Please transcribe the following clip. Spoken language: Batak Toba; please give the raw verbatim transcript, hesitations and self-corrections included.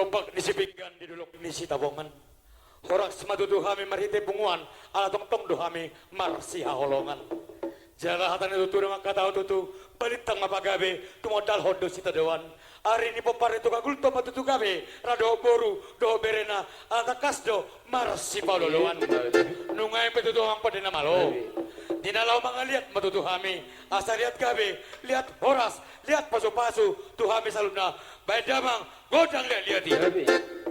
Ombak ni Sipinggan di dolok ni Sitabongan. Horas ma tutu hami marhite punguan, ala tongtong do hami marsihaholongan. Jala hata ni natutua do mangkatahon tutu, balintang ma pagabe, tumondalhon do sitadoan. Ari ni pomparan i tu Gultom ma tutu gabe, ra dohot boru, dohot berena, ala tangkas do marsipaolooloan. Nunga i pe tutu amang pande na malo. Di na laho mangaliat ma tutu hami, asa liat gabe, liat horas, liat pasupasu, tu hami saluhutna, bahen damang, gondang liatliat i.